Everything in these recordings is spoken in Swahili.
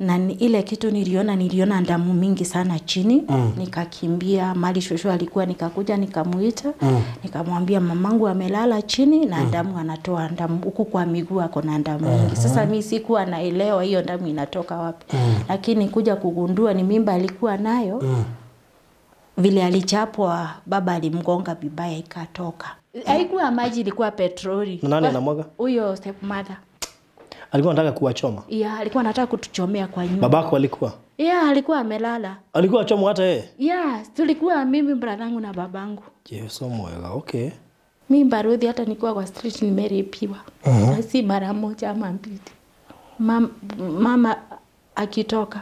Na ile kitu niliona damu mingi sana chini. Nikakimbia mali shosho alikuwa, nikakuja nikamuita. Nikamwambia mamangu amelala chini na damu anatoa damu huku kwa miguu ako na damu mingi. Sasa mimi sikuwa naelewa hiyo damu inatoka wapi. Lakini kuja kugundua ni mimba alikuwa nayo. Vile alichapwa baba alimgonga vibaya ikatoka. Haikuwa maji, ilikuwa petroli. Nani anamwaga? Huyo stepmother. Alikuwa anataka kuwachoma? Yeah, alikuwa anataka kutuchomea kwa nyumba. Babako alikuwa? Yeah, alikuwa amelala. Alikuwa achomwa hata yeye? Yeah, tulikuwa mimi, brother na babangu. Yesu mwega, okay. Mimi Baruthi hata nilikuwa kwa street nimeripiwa. Si mara moja ama mbili. Mama akitoka,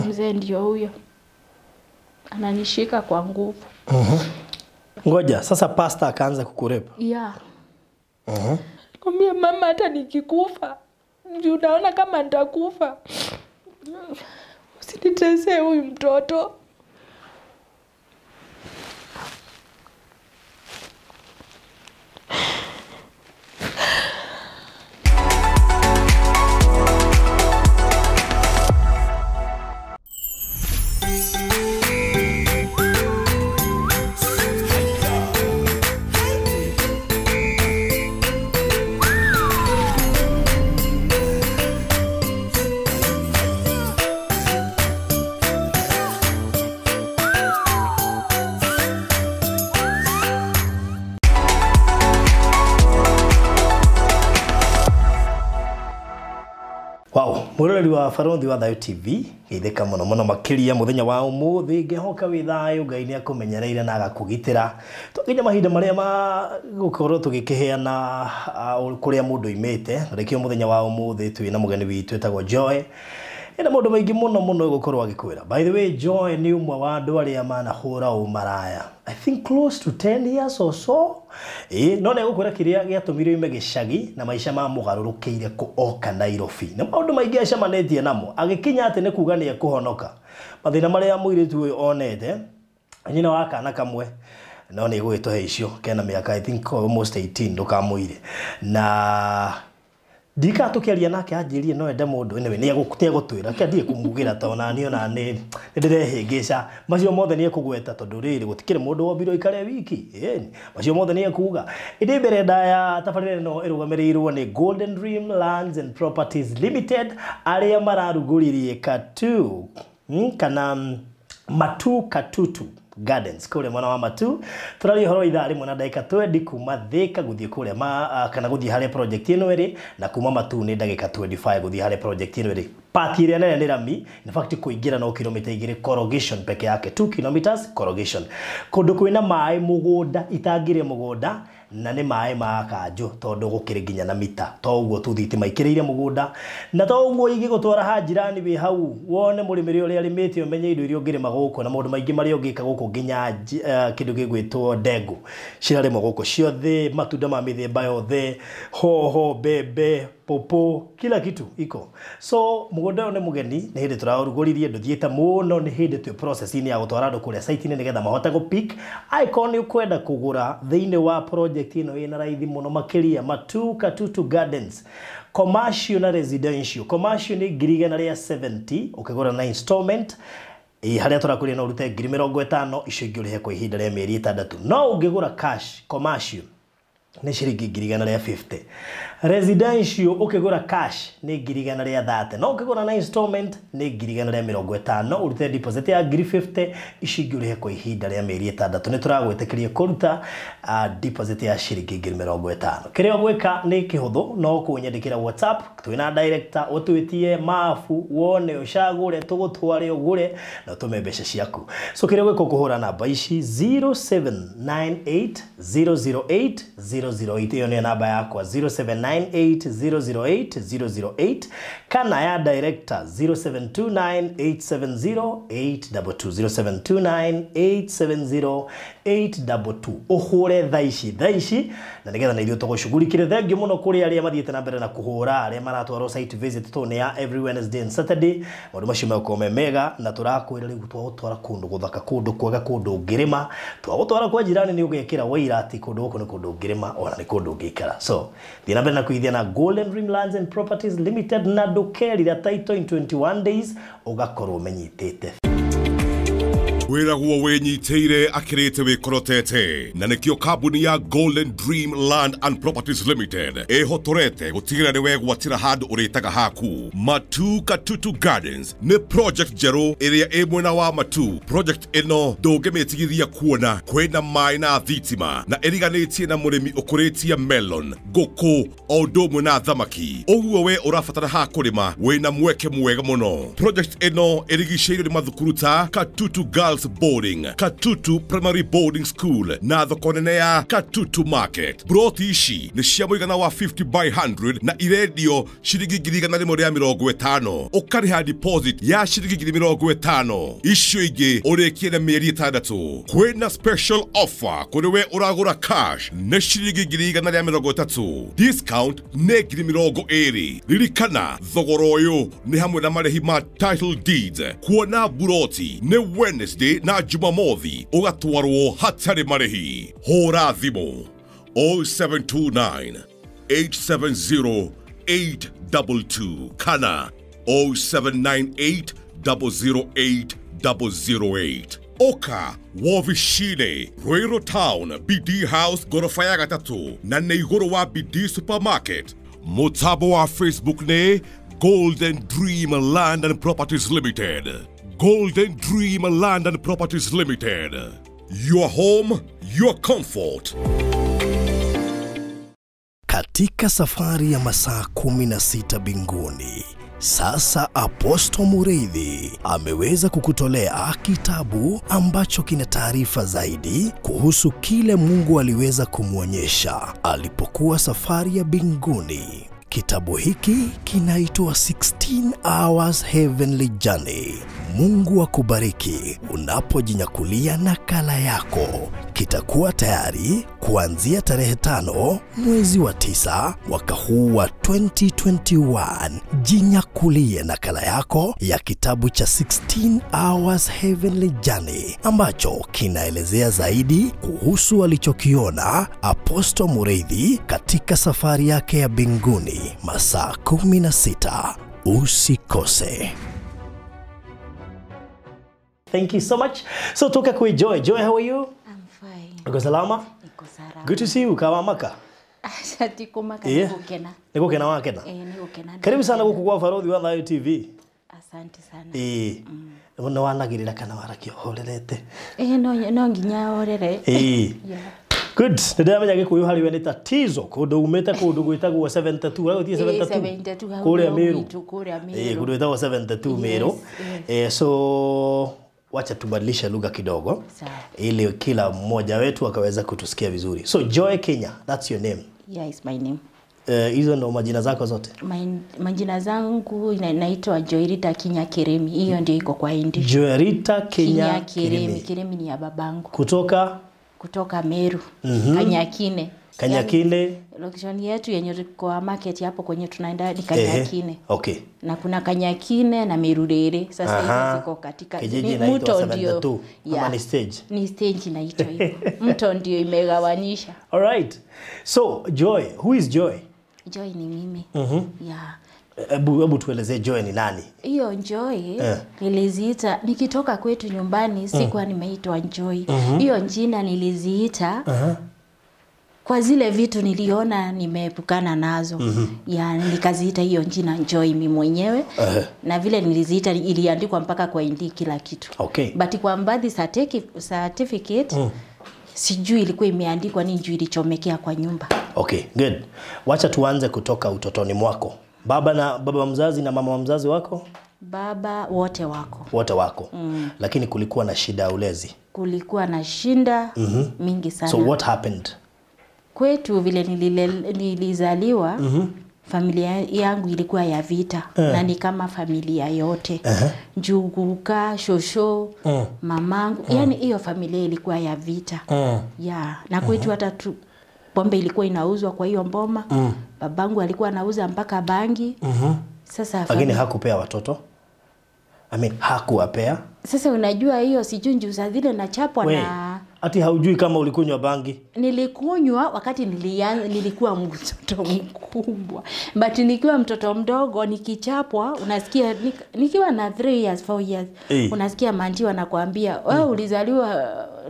mzee ndio huyo. Ananishika kwa nguvu. Ngoja, sasa pastor akaanza kukurepa. Yeah. Kwambia mama hata nikikufa, unaona kama nitakufa, usinitesee huyu mtoto. Mũroreri wa Baruthi wa Thayu TV geithĩka mũno mũno makĩria mũthenya wa ũmũthĩ ngĩhoka wĩ thayũ Ngai nĩ akũmenyereire na agakũgitĩra. Twakinya mahinda marĩa ma gũkorwo tũgĩkĩheana kũrĩa mũndũ oimĩte na rĩkĩo mũthenya wa ũmũthĩ twĩ na mũgeni witũ etagwo Joy. Ena maũndũ maingĩ mũno mũno gũkorwo agĩkwĩra. By the way, Joy nĩ ũmwe wa andũ arĩa manahũra ũmaraya. I think close to 10 years or so. No nĩ gũkwĩra kĩrĩa gĩatũmire oime gĩcagi na maica ma mũgarũrũkĩire oka Nairobi. Na maũndũ maingĩ acemanĩtie namo agĩkinya atĩ nĩ kuga nĩ ekũhonoka. Mathĩna marĩa mũirĩtu ũyũ onete nyina wa kana kamwe no nĩ gũgĩtũhe icio kena mĩaka I think almost 18 ndũkamũire. Na ndika tukiaria nake anjirie no ende mundu anyway ni egũtwĩra kĩa ndiĩ kũmugĩra ta ona niĩ ona nĩ ndĩrehĩngĩca macio mothe nĩ ekũgweta tondũ rĩrĩ gũtikĩrĩ mũndũ wombirwo ikare wiki macio mothe nĩ ekuga. Ĩndĩ mbere ndaya tabarĩra ĩno ĩrũgamĩrĩirwo nĩ Golden Dream Lands and Properties Limited arĩa mararugũririe Katu kana Matu Katutu Gardens kule mwana wa Matu. Turaria horo ithaa rimwe na ndagika 20 kuma Thika guthie kuria kana guthie haria project ino iri na kuma Matu ni ndagika 25 guthie haria project ino iri. Part iria nene ni rami, in fact kuingira no kilomita 2 corrugation peke yake 2 kilometers corrugation. Kundu kwina maai mugunda itangire mugunda na nĩ maĩ ma kanjũ tondũ gũkĩrĩ nginya na mita to ũguo tu thitima ikĩrĩire mũgũnda na to ũguo ingĩgũtwara ha jirani wĩ hau wone mũrĩmĩre ũrĩa arĩmĩte ũmenye indo iria ũngĩrĩma gũkũ na maũndũ maingĩ marĩa ũngĩka gũkũ nginya kĩndũ gĩgwĩtwo ndengũ cirarĩmwo gũkũ ciothe, matunda ma mĩthemba yothe, hoho, mbembe, popo, kila kitu iko. So mũgũnda ũyũ nĩ mũgeni nĩ hĩndĩ tũraũrugũririe ndũthiĩte mũno nĩ hĩndĩ twĩ process-inĩ ya gũtwara andũ kũrĩa site-inĩ nĩgetha mahote gũ-pick. Angĩkorwo nĩ ũkwenda kũgũra thĩinĩ wa project ĩno ĩna raithi mũno makĩria Matu Katutu Gardens commercial na residential. Commercial nĩ 170,000 ũkĩgũra na installment harĩa tũrakũria no ũrute 50,000 icio ingĩ ũrĩhe kwa ihinda rĩa mĩeri 6. No ũngĩgũra cash commercial nĩ ciringi 150,000. Residential ũkĩgũra cash nĩ 130,000. No ũkĩgũra na installment nĩ 150,000 ũrute deposit ya 50,000 icio ingĩ ũrĩhe kwa ihinda rĩa mĩeri 6. Nĩ tũragwĩtĩkĩria kũruta deposit ya ciringi 50,000. Kĩrĩa ũgwĩka nĩ kĩhũthũ, no kũnyandĩkĩra WhatsApp twĩna director ũtwĩtie mabu wone ũcagũre tũgũtware ũgũre na ũtũme mbeca ciaku. So kĩrĩa ũgwĩka ũkũhũra namba ici 0798 008 008 ĩyo nĩyo namba yakwa 0798 008 008 kana ya director 0729 870 822 0729 870 822 ũhũre thaa ici na nĩgetha na ithuĩ tũgũcugurikire. Thengiũ mũno kũrĩ arĩa mathiĩte na mbere na kũhũra arĩa maratwarwo site visit tondũ nĩ ya every Wednesday and Saturday. Maũndũ macio megũkorwo me mega na tũrakwĩra rĩu twagũtwara kũndũ gũthaka kũndũ kwega kũndũ ũngĩrĩma twagũtwara kwa jirani nĩ ũgekĩra wũira atĩ kũndũ gũkũ nĩ kũndũ ũngĩrĩma ũngĩrĩma ona nĩ kũndũ ũngĩikara. So thiĩ na mbere na kũigithia na Golden Dream Lands and Properties Limited na ndũkerira title in 21 days ũgakorwo ũmenyitĩte. Wĩragwo wĩnyitĩire akĩrĩte wĩkorotete na nĩkĩo kambuni ya Golden Dream Land and Properties Limited ĩhotorete gũtigĩrĩra nĩ wegwatĩra handũ ũrĩtaga haku. Matu Katutu Gardens nĩ project njerũ ĩrĩa ĩ mwena wa Matu. Project ĩno ndũngĩmĩtigithia kuona kwĩna maĩ na thitima na ĩriganĩtie na mũrĩmi ũkũrĩtie melon, ngũkũ o ũndũ ũmwe na thamaki. Ũguo we ũrabatara ha kũrĩma wĩna mweke mwega mũno. Project ĩno ĩrigicĩirio nĩ mathukuru ta Katutu Girls Boarding, Katutu Primary Boarding School na thoko nene ya Katutu Market. Broti ici nĩ cia mũigana wa 50 by 100 na irendio ciringi 150,000. Ũkarĩha deposit ya ciringi 50,000. Icio ingĩ ũrĩkie na mĩeri 6. Kwĩna special offer kũrĩ we ũragũra cash nĩ ciringi 130,000. Discount nĩ 20,000. Ririkana thogora ũyũ nĩ hamwe na marĩhi ma title deeds. Kuona buroti nĩ Wednesday na Jumamothi ũgatwarwo hatarĩ marĩhi. Hũra thimũ 0729 870 822 kana 0798 008 008. Oka Wovishine, Ruiru Town, BD House, gorofa ya gatatu na nĩ igũrũ wa BD Supermarket. Mũtambo wa Facebook nĩ Golden Dream Land and Properties Limited. Golden Dream Land and Properties Limited. Your home, your comfort. Katika safari ya masaa 16 binguni, sasa Apostle Mureithi ameweza kukutolea kitabu ambacho kina taarifa zaidi kuhusu kile Mungu aliweza kumuonyesha alipokuwa safari ya binguni. Kitabu hiki kinaitwa 16 Hours Heavenly Journey. Mungu akubariki unapojinyakulia nakala yako. Kitakuwa tayari kuanzia tarehe 5 mwezi wa 9 mwaka huu wa 2021. Jinyakulie nakala yako ya kitabu cha 16 Hours Heavenly Journey ambacho kinaelezea zaidi kuhusu alichokiona Apostle Mureithi katika safari yake ya binguni masaa 16. Usikose. Thank you so much. So toka kwe Joy. Joy, how are you? I'm fine. Uko salama? Niko salama. Good to see you. Kawamaka. Asante kumaka nikukena. Nikukena wakena. Nikukena. Karibu sana guku kwa Farodhi wa Thayo TV. Asante sana. No wanagirira kana warakia horerete. No nginya horere. Yeah. Good. Ndĩramenya Gĩkũyũ harĩ we nĩ tatizo kũndũ umĩte kũndũ gwĩtagwo 72 ũragũthiĩ 72 kũrĩa Meru. Kũndũ gwĩtagwo 72 Meru. So wacha tubadilishe lugha kidogo ili kila mmoja wetu akaweza kutusikia vizuri. So Joy Kenya, that's your name. Yeah, it's my name. Hizo ndo majina zako zote? Majina zangu naitwa Joyrita Kinya Kiremi. Hiyo ndio iko kwa Hindi. Joyrita Kinya Kiremi. Kiremi ni ya babangu. Kutoka? Kutoka Meru. Kanyakine. Kanyakine. Yani, location yetu yenye kwa market hapo kwenye tunaenda ni Kanyakine. Okay. Na kuna Kanyakine na Merurere. Sasa hizo ziko katika kijiji inaitwa 72. Ama ni stage. Ni stage inaitwa hivyo. Mto ndio imegawanisha. All right. So Joy, who is Joy? Joy ni mimi. Yeah. Hebu tuelezee Joy ni nani? Hiyo Joy niliziita nikitoka kwetu nyumbani, sikuwa nimeitwa Joy. Hiyo jina niliziita kwa zile vitu niliona nimeepukana nazo. Ya nikaziita hiyo jina Joy mimi mwenyewe. Na vile niliziita iliandikwa mpaka kwa ID kila kitu. Okay. But kwa mbadhi certificate sijui ilikuwa imeandikwa nini juu ilichomekea kwa nyumba. Okay, good. Wacha tuanze kutoka utotoni mwako. Baba na baba mzazi na mama mzazi wako? Baba wote wako. Wote wako. Lakini kulikuwa na shida ya ulezi. Kulikuwa na shinda mingi sana. So what happened? Kwetu vile nilizaliwa, familia yangu ilikuwa ya vita. Na ni kama familia yote. Njuguka, shosho, mamangu. Yani hiyo familia ilikuwa ya vita. Yeah. Na kwetu hata pombe ilikuwa inauzwa kwa hiyo mboma. Babangu alikuwa anauza mpaka bangi. Sasa lakini hakupea watoto? I mean, hakuwapea? Sasa unajua hiyo sijui njuu saa zile nachapwa na Ati haujui kama ulikunywa bangi? Nilikunywa wakati nilikuwa mtoto mkubwa. But nikiwa mtoto mdogo nikichapwa, unasikia nikiwa na 3 years, 4 years, unasikia manti wanakuambia, "Wewe ulizaliwa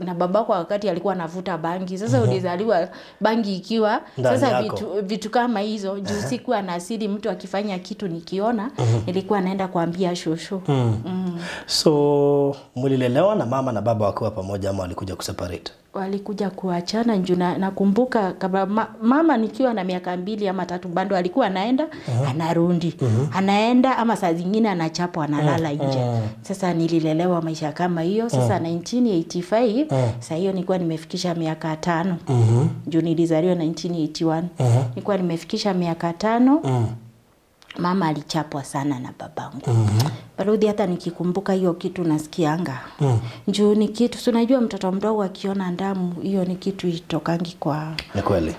na babako wakati alikuwa anavuta bangi. Sasa ulizaliwa bangi ikiwa." Sasa vitu kama hizo. Juu sikuwa na asili, mtu akifanya kitu nikiona, nilikuwa naenda kuambia shosho. So mlilelewa na mama na baba wakiwa pamoja ama walikuja kuseparate? Walikuja kuachana. Njoo nakumbuka kabla mama nikiwa na miaka 2 ama 3 bado alikuwa anaenda anarudi. Anaenda ama saa zingine anachapwa analala nje. Sasa nililelewa maisha kama hiyo. Sasa 1985 saa hiyo nilikuwa nimefikisha miaka 5. Njoo nilizaliwa 1981. Nilikuwa nimefikisha miaka 5. Mama alichapwa sana na babangu. Barudi hata nikikumbuka hiyo kitu nasikianga. Njoo ni kitu, si unajua mtoto mdogo akiona damu hiyo ni kitu itokangi kwa. Ni kweli.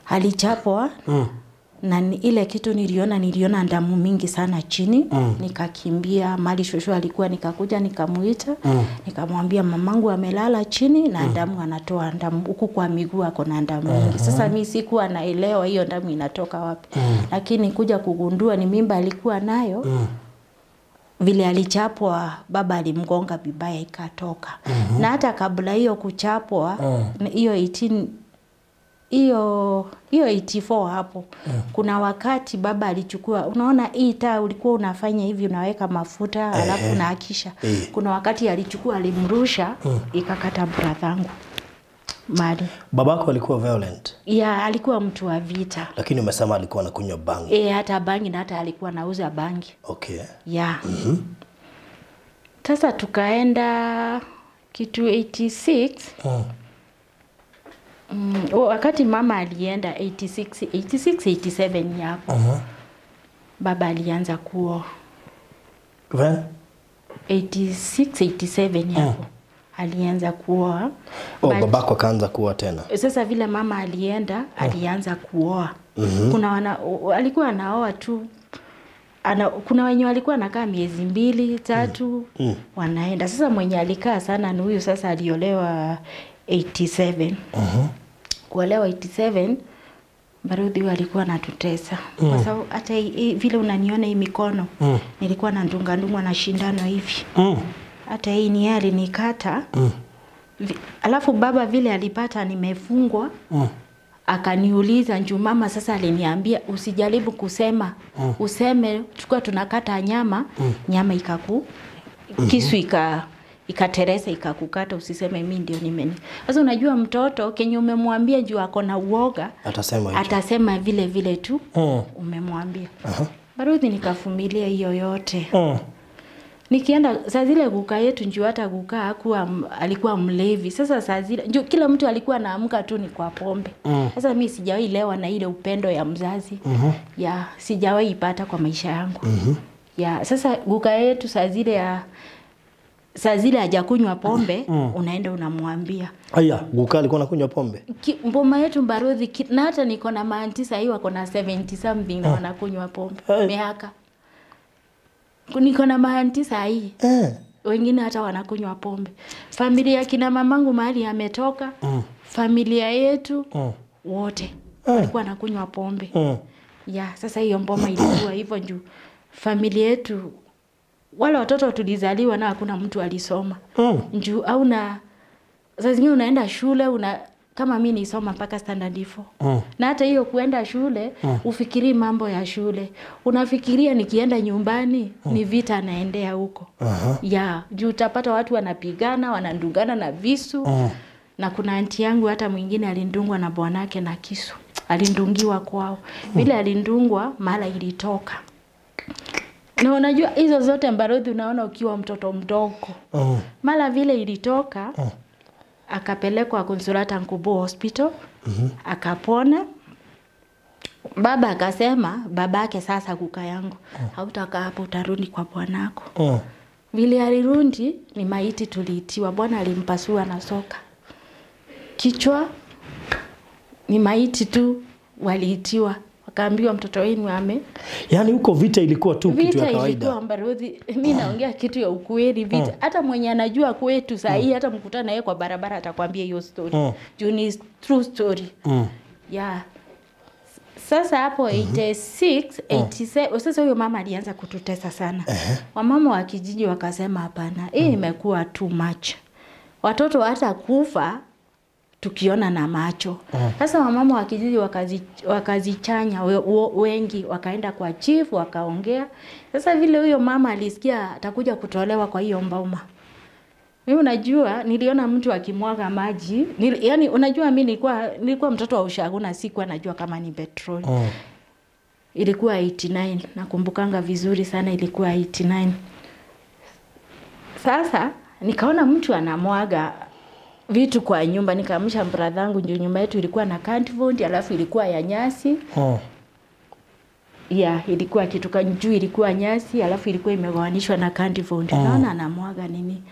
Alichapwa. Na ile kitu niliona damu mingi sana chini. Nikakimbia mali shosho alikuwa, nikakuja nikamuita. Nikamwambia mamangu amelala chini na damu anatoa damu huku kwa miguu ako na damu mingi. Sasa mimi sikuwa naelewa hiyo damu inatoka wapi. Lakini kuja kugundua ni mimba alikuwa nayo. Vile alichapwa baba alimgonga vibaya ikatoka. Na hata kabla hiyo kuchapwa hiyo 18 hiyo 84 hapo. Kuna wakati baba alichukua, unaona hii taa ulikuwa unafanya hivi, unaweka mafuta alafu unaakisha. Kuna wakati alichukua alimrusha, ikakata brathangu mali. Babako alikuwa violent? Ya, alikuwa mtu wa vita. Lakini umesema alikuwa anakunywa bangi. Hata bangi na hata alikuwa anauza bangi. Okay. Ya. Sasa tukaenda kitu 86. Wakati mama alienda 86, 87 hapo. Baba alianza kuoa. When? 86, 87 hapo. Alianza kuoa. Oh, babako akaanza kuoa tena. Sasa vile mama alienda, alianza kuoa. Kuna alikuwa anaoa tu. Kuna wenye walikuwa anakaa miezi 2, 3, wanaenda. Sasa mwenye alikaa sana ni huyu, sasa aliolewa 87. Kuolewa 87, Barudi alikuwa anatutesa. Kwa sababu hata vile unaniona hii mikono, nilikuwa na ndungwa na shindano hivi. Hata hii ni yeye alinikata. Alafu baba vile alipata nimefungwa, akaniuliza njoo mama sasa aliniambia usijaribu kusema. Useme tulikuwa tunakata nyama, nyama ikaku kisu ikateresa ikakukata, usiseme mimi ndio nimeni. Sasa unajua mtoto kenye umemwambia juu ako na uoga, atasema hicho. Atasema vile vile tu umemwambia. Barudi nikavumilia hiyo yote. Nikienda saa zile guka yetu njoo hata guka hakuwa, alikuwa mlevi. Sasa saa zile njoo kila mtu alikuwa anaamka tu ni kwa pombe. Sasa mimi sijawahi lewa na ile upendo ya mzazi. Ya sijawahi ipata kwa maisha yangu. Ya sasa guka yetu saa zile ya saa zile hajakunywa pombe, unaenda unamwambia. Aya, guka alikuwa anakunywa pombe? Mboma yetu Mbaruthi, na hata niko na maanti sasa hivi wako na 70 something na wanakunywa pombe. Miaka. Niko na maanti sasa hivi. Wengine hata wanakunywa pombe. Familia kina mamangu mahali ametoka, familia yetu wote walikuwa wanakunywa pombe. Ya, sasa hiyo mboma ilikuwa hivyo juu familia yetu wale watoto tulizaliwa na hakuna mtu alisoma. Njoo au na saa zingine unaenda shule kama mimi nisoma mpaka standard 4. Na hata hiyo kuenda shule ufikiri mambo ya shule. Unafikiria nikienda nyumbani ni vita naendea huko. Ya, juu utapata watu wanapigana, wanandungana na visu. Na kuna anti yangu hata mwingine alindungwa na bwanake na kisu. Alindungiwa kwao. Vile alindungwa mara ilitoka. Na unajua hizo zote Mbaruthi unaona ukiwa mtoto mdogo. Mara vile ilitoka, akapelekwa Consolata Nkubu Hospital, akapona. Baba akasema, babake sasa kuka yangu, hautakaa hapo, utarudi kwa bwanako. Vile alirudi ni maiti tuliitiwa, bwana alimpasua na soka. Kichwa ni maiti tu waliitiwa. Wakaambiwa mtoto wenu ame. Yaani huko vita ilikuwa tu kitu ya kawaida. Vita ilikuwa Mbaruthi, mimi naongea kitu ya ukweli vita. Hata mwenye anajua kwetu saa hii hata mkutana naye kwa barabara atakwambia hiyo story. Juu ni true story. Yeah. Sasa hapo 86, 87, sasa huyo mama alianza kututesa sana. Wamama wa kijiji wakasema hapana, hii imekuwa too much. Watoto hata kufa tukiona na macho. Sasa wamama wa kijiji wakazichanya wengi, wakaenda kwa chief wakaongea. Sasa vile huyo mama alisikia atakuja kutolewa kwa hiyo mboma. Mimi unajua niliona mtu akimwaga maji. Yaani unajua mimi nilikuwa mtoto wa ushago na sikuwa najua kama ni petroli. Ilikuwa 89, nakumbukanga vizuri sana, ilikuwa 89. Sasa nikaona mtu anamwaga vitu kwa nyumba, nikaamsha brother yangu juu nyumba yetu ilikuwa na cardboard alafu ilikuwa ya nyasi. Yeah, ilikuwa kitu juu ilikuwa nyasi alafu ilikuwa imegawanishwa na cardboard. Naona anamwaga nini.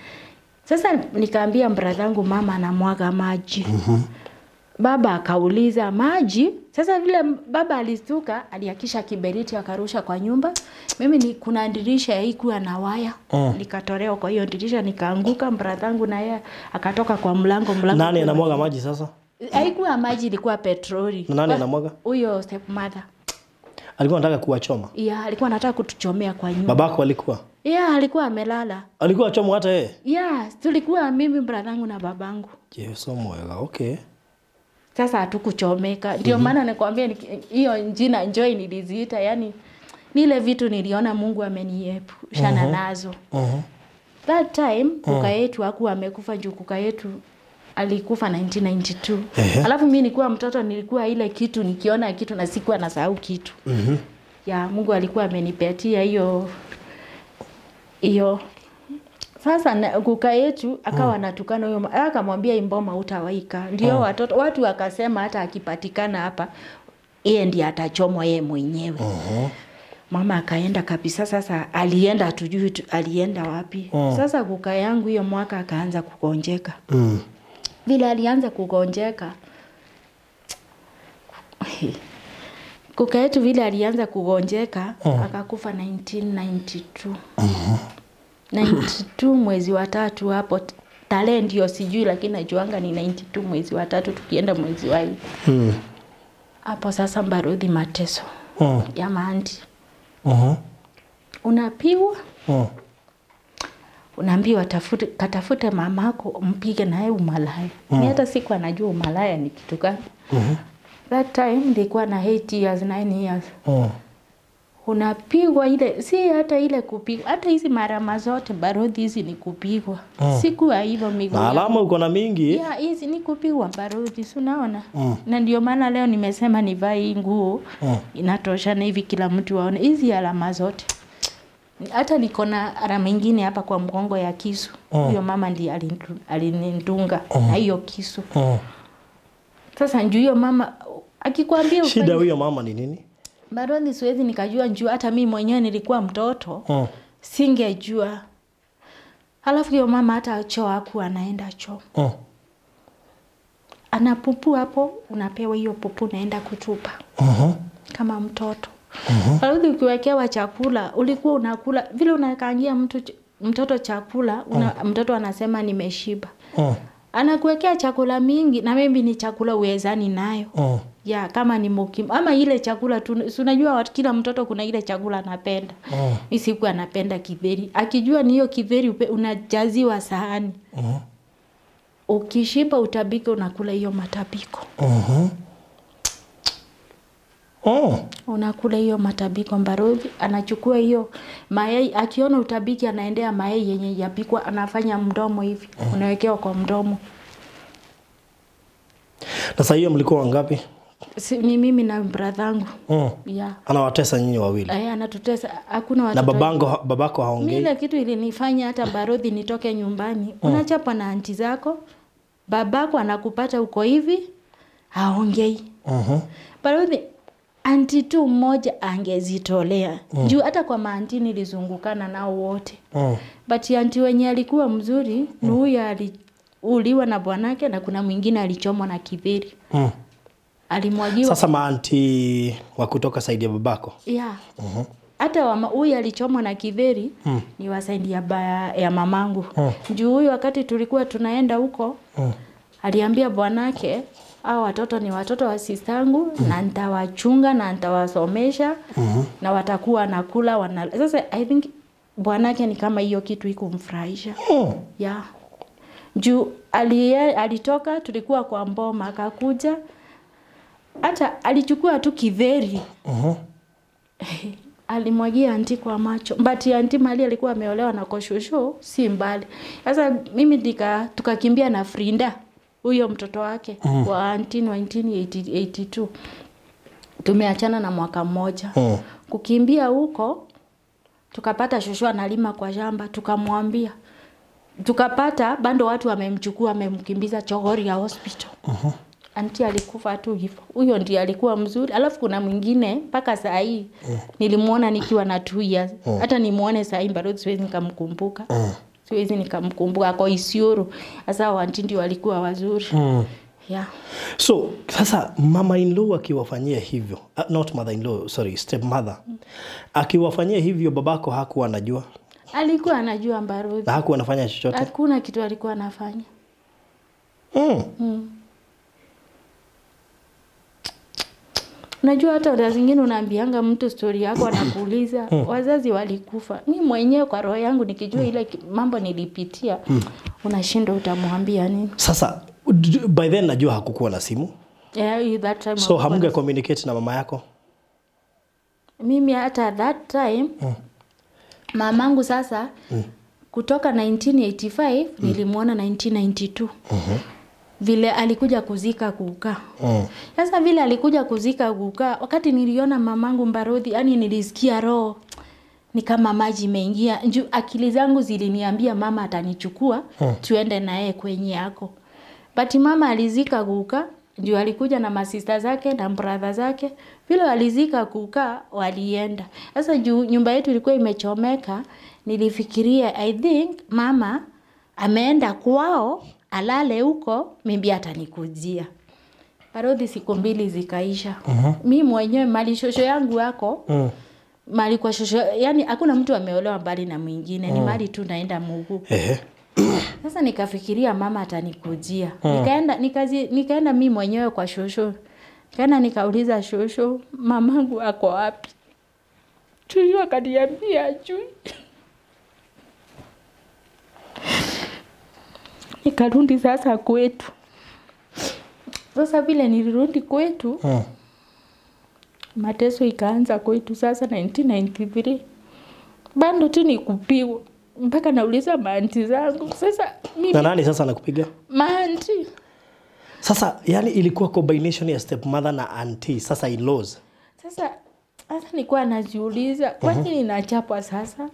Sasa nikaambia brother yangu mama anamwaga maji. Baba akauliza maji. Sasa vile baba alistuka, alihakisha kiberiti akarusha kwa nyumba. Mimi ni kuna dirisha haikuwa na waya. Nikatolewa kwa hiyo dirisha nikaanguka, brother yangu na yeye akatoka kwa mlango. Nani anamwaga maji sasa? Haikuwa maji, ilikuwa petroli. Nani anamwaga? Huyo stepmother. Alikuwa anataka kuwachoma? Yeah, alikuwa anataka kutuchomea kwa nyumba. Babako alikuwa? Yeah, alikuwa amelala. Alikuwa achomwa hata yeye? Yeah, tulikuwa mimi brother yangu na babangu. Yesu mwega, okay. Sasa hatukuchomeka. Ndio maana nakwambia hiyo jina Joy niliziita, yani nile vitu niliona Mungu ameniepusha nazo. That time kuka yetu hakuwa amekufa juu kuka yetu alikufa 1992. Alafu mimi nilikuwa mtoto, nilikuwa ile kitu nikiona kitu na sikuwa nasahau kitu. Ya Mungu alikuwa amenipatia hiyo hiyo. Sasa kuka yetu akawa anatukana huyo, akamwambia imboma hutawaika. Ndio watoto watu wakasema hata akipatikana hapa yeye ndiye atachomwa yeye mwenyewe. Mama akaenda kabisa. Sasa alienda hatujui alienda wapi. Sasa kuka yangu hiyo mwaka akaanza kugonjeka. Vile alianza kugonjeka, kuka yetu vile alianza kugonjeka akakufa 1992. 92 mwezi wa 3 hapo, tarehe ndio sijui lakini najuanga ni 92 mwezi wa 3 tukienda mwezi wa 4. Hapo sasa Mbaruthi mateso ya maanti. Unapigwa. Unaambiwa katafute mamako mpige naye umalaya. Mimi hata siku anajua umalaya ni kitu gani. That time nilikuwa na 8 years, 9 years. Unapigwa ile, si hata ile kupigwa, hata hizi marama zote Mbaruthi hizi ni kupigwa. Sikuwa hivyo miguu. Na alama uko na mingi. Yeah, hizi ni kupigwa Mbaruthi, si unaona? Na ndio maana leo nimesema nivae hii nguo. Inatosha na hivi kila mtu aone hizi alama zote. Hata niko na alama nyingine hapa kwa mgongo ya kisu. Huyo mama ndiye alinidunga na hiyo kisu. Sasa njoo hiyo mama akikwambia shida huyo mama ni nini? Mbaruthi siwezi nikajua njoo, hata mimi mwenyewe nilikuwa mtoto. Singejua. Halafu hiyo mama hata choo hakuwa anaenda choo. Anapupu hapo, unapewa hiyo pupu naenda kutupa. Kama mtoto. Halafu ukiwekewa chakula, ulikuwa unakula vile unakaangia mtoto chakula, mtoto anasema nimeshiba. Anakuwekea chakula mingi na maybe ni chakula uwezani nayo. Ya kama ni mukimu ama ile chakula tu, unajua kila mtoto kuna ile chakula anapenda. Mimi sikuwa anapenda kidheri. Akijua ni hiyo kidheri unajaziwa sahani. Ukishiba utabika unakula hiyo matapiko. Unakula hiyo matabiko Mbaruthi. Anachukua hiyo mayai, akiona utabiki anaendea mayai yenye yapikwa, anafanya mdomo hivi. Unawekewa kwa mdomo. Sasa hiyo mlikuwa wangapi? Si, ni mimi na brother yangu. Yeah. Anawatesa nyinyi wawili. Anatutesa. Hakuna watoto. Na babako haongei. Mimi kitu ilinifanya hata Mbaruthi nitoke nyumbani. Unachapa na anti zako, babako anakupata uko hivi, haongei. Mbaruthi anti tu mmoja angezitolea. Juu hata kwa maanti nilizungukana nao wote. But anti wenye alikuwa mzuri, ni huyu aliuliwa na bwanake na kuna mwingine alichomwa na kidheri. Alimwagiwa. Sasa maanti wa kutoka side ya babako. Yeah. Hata huyu alichomwa na kidheri ni wa side ya mamangu. Juu huyu wakati tulikuwa tunaenda huko aliambia bwanake hao watoto ni watoto wa sistangu na nitawachunga na nitawasomesha na watakuwa nakula Sasa I think bwanake ni kama hiyo kitu ikumfurahisha. Yeah. Juu alitoka, tulikuwa kwa mboma, akakuja hata alichukua tu kidheri. Alimwagia anti kwa macho. But anti mali alikuwa ameolewa na koshosho si mbali. Sasa mimi tukakimbia na Frinda huyo mtoto wake wa anti 1982. Tumeachana na mwaka mmoja. Kukimbia huko tukapata shosho analima kwa shamba, tukamwambia. Tukapata bando watu wamemchukua wamemkimbiza Chogoria hospital. Anti alikufa tu hivyo. Huyo ndiye alikuwa mzuri. Alafu kuna mwingine mpaka saa hii nilimuona nikiwa na 2 years. Hata nimuone saa hii bado siwezi nikamkumbuka. Siwezi nikamkumbuka kwa Isiolo. Sasa anti ndio walikuwa wazuri. Yeah. So sasa mama in law akiwafanyia hivyo, not mother in law, sorry, stepmother. Akiwafanyia hivyo babako hakuwa anajua? Alikuwa anajua Mbaruthi. Na hakuwa anafanya chochote? Hakuna kitu alikuwa anafanya. Unajua hata wakati zingine unaambianga mtu story yako anakuuliza wazazi walikufa. Mimi mwenyewe kwa roho yangu nikijua ile mambo nilipitia unashindwa utamwambia nini. Sasa by then najua hakukuwa na simu. Yeah, that time. So hamnge communicate na mama yako? Mimi hata that time mamangu sasa kutoka 1985 nilimuona 1992. Vile alikuja kuzika kuka. Sasa vile alikuja kuzika kuka, wakati niliona mamangu Mbaruthi, yani nilisikia roho ni kama maji imeingia. Akili zangu ziliniambia mama atanichukua tuende na yeye kwenye yako. But mama alizika kuka, ndio alikuja na masista zake na brother zake. Vile walizika kuka walienda. Sasa juu nyumba yetu ilikuwa imechomeka, nilifikiria I think mama ameenda kwao alale huko, mimi atanikujia. Barodhi siku mbili zikaisha. Mimi mwenyewe mali shosho yangu yako. Mali kwa shosho, yani hakuna mtu ameolewa mbali na mwingine, ni mali tu naenda Mungu. Sasa nikafikiria mama atanikujia. Nikaenda mimi mwenyewe kwa shosho. Nikaenda nikauliza shosho, mamangu ako wapi? Shosho akaniambia ajui. Nikarudi sasa kwetu. Sasa vile nilirudi kwetu, mateso ikaanza kwetu sasa 1993. Bado tu nikupigwa mpaka nauliza maanti zangu. Sasa mimi na nani sasa anakupiga? Maanti. Sasa yani ilikuwa combination ya stepmother na auntie, sasa in-laws. Sasa nilikuwa najiuliza kwa nini ninachapwa sasa?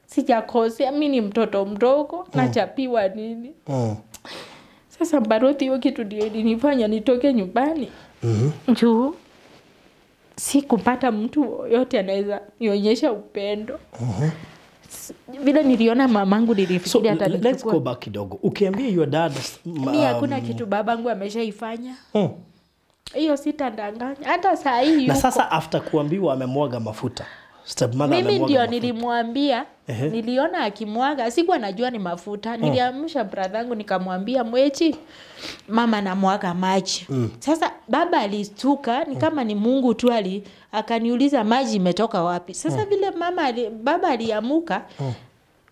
Sijakosea, mimi ni mtoto mdogo, nachapiwa nini? Sasa Mbaruthi hiyo kitu ndio ilinifanya nitoke nyumbani. Juu sikupata mtu yote anaweza nionyesha upendo. Vile niliona mamangu nilifikiria hata so, let's go back kidogo. Ukiambia your dad mimi hakuna kitu babangu ameshaifanya. Hiyo sitadanganya. Hata saa hii na sasa after kuambiwa amemwaga mafuta. Stepmother mimi ndio nilimwambia, niliona akimwaga, sikuwa najua ni mafuta. Niliamsha brother yangu nikamwambia mwechi mama namwaga maji. Sasa baba alistuka, ni kama ni Mungu tu akaniuliza maji imetoka wapi. Sasa vile baba aliamuka,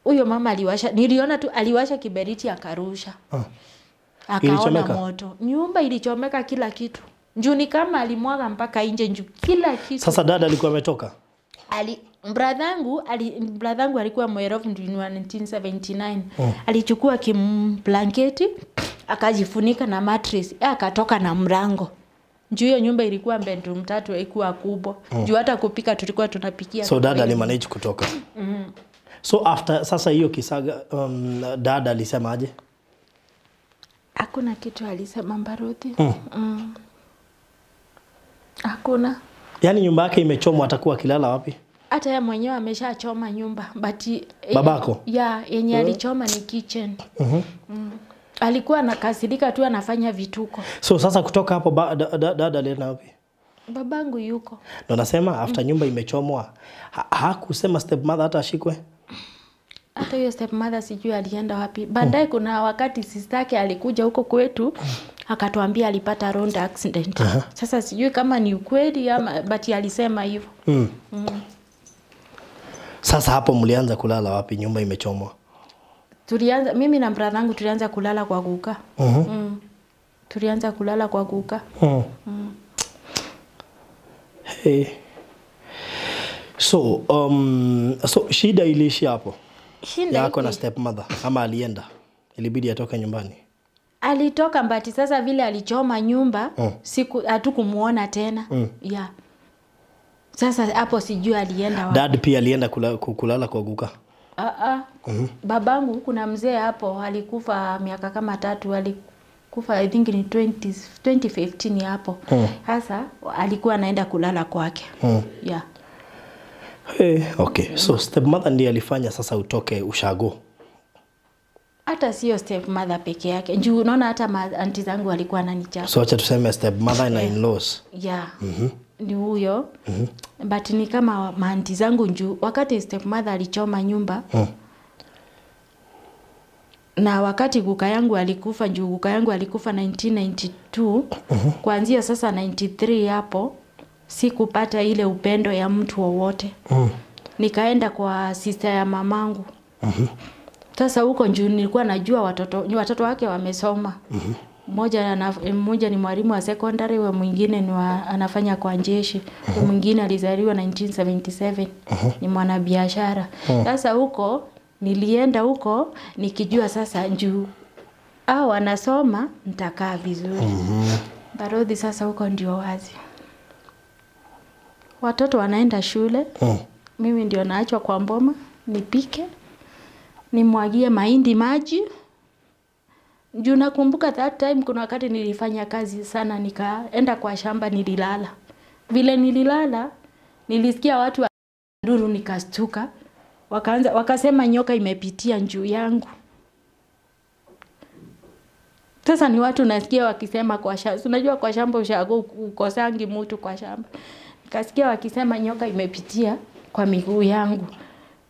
huyo mama aliwasha, niliona tu aliwasha kiberiti akarusha. Akaona moto. Nyumba ilichomeka kila kitu. Njoo ni kama alimwaga mpaka nje njoo kila kitu. Sasa dada alikuwa ametoka? Brother alikuwa mwerevu 1979. Alichukua kimblanketi akajifunika na mattress, akatoka na mlango. Juu hiyo nyumba ilikuwa bedroom 3, haikuwa kubwa. Juu hata kupika tulikuwa tunapikia. So dada alimanage kutoka. So after sasa hiyo kisaga dada alisemaje? Hakuna kitu alisema Mbaruthi. Hakuna. Yaani nyumba yake imechomwa, atakuwa akilala wapi? Hata yeye mwenyewe ameshachoma nyumba, but babako? Yeah, yenye alichoma ni kitchen. Alikuwa anakasirika tu, anafanya vituko. So sasa kutoka hapo dada alienda wapi? Babangu yuko. Ndo nasema after nyumba imechomwa, hakusema stepmother hata ashikwe? Hata hiyo stepmother sijui alienda wapi. Baadaye kuna wakati sister yake alikuja huko kwetu, akatuambia alipata road accident. Sasa sijui kama ni ukweli ama, but alisema hivyo. Sasa hapo mlianza kulala wapi nyumba imechomwa? Tulianza, mimi na brother yangu tulianza kulala kwa kuka. Tulianza kulala kwa kuka. Hey. So, so shida iliishi hapo? Shida yako na stepmother ama alienda? Ilibidi atoke nyumbani? Alitoka, mbati sasa vile alichoma nyumba, siku hatukumuona tena. Yeah. Sasa hapo sijui alienda wapi. Dad pia alienda kulala kwa guka? Babangu kuna mzee hapo alikufa miaka kama 3, alikufa I think ni 2015 hapo. Sasa alikuwa anaenda kulala kwake. Yeah. Hey, okay. So stepmother ndiye alifanya sasa utoke ushago? Hata sio stepmother peke yake. Juu unaona hata auntie zangu walikuwa wananichapa. So acha tuseme stepmother na in-laws. Yeah. Ni huyo. But ni kama auntie zangu juu wakati stepmother alichoma nyumba. Na wakati guka yangu alikufa, juu guka yangu alikufa 1992. Kuanzia sasa 93 hapo sikupata ile upendo ya mtu wowote. Nikaenda kwa sister ya mamangu. Sasa huko juu nilikuwa najua watoto wake wamesoma. Mmoja ni mwalimu wa secondary, wa mwingine ni anafanya kwa jeshi. Wa mwingine alizaliwa 1977, ni mwanabiashara. Sasa huko nilienda huko nikijua sasa juu hao wanasoma nitakaa vizuri. Barodhi sasa huko ndio wazi. Watoto wanaenda shule. Mimi ndio naachwa kwa mboma nipike, nimwagie mahindi maji. Juu nakumbuka that time kuna wakati nilifanya kazi sana, nikaenda kwa shamba nililala. Vile nililala nilisikia watu wa nduru, nikastuka. Wakaanza wakasema nyoka imepitia juu yangu. Sasa ni watu nasikia wakisema kwa shamba. Unajua kwa shamba ushago ukosangi mtu kwa shamba. Nikasikia wakisema nyoka imepitia kwa miguu yangu.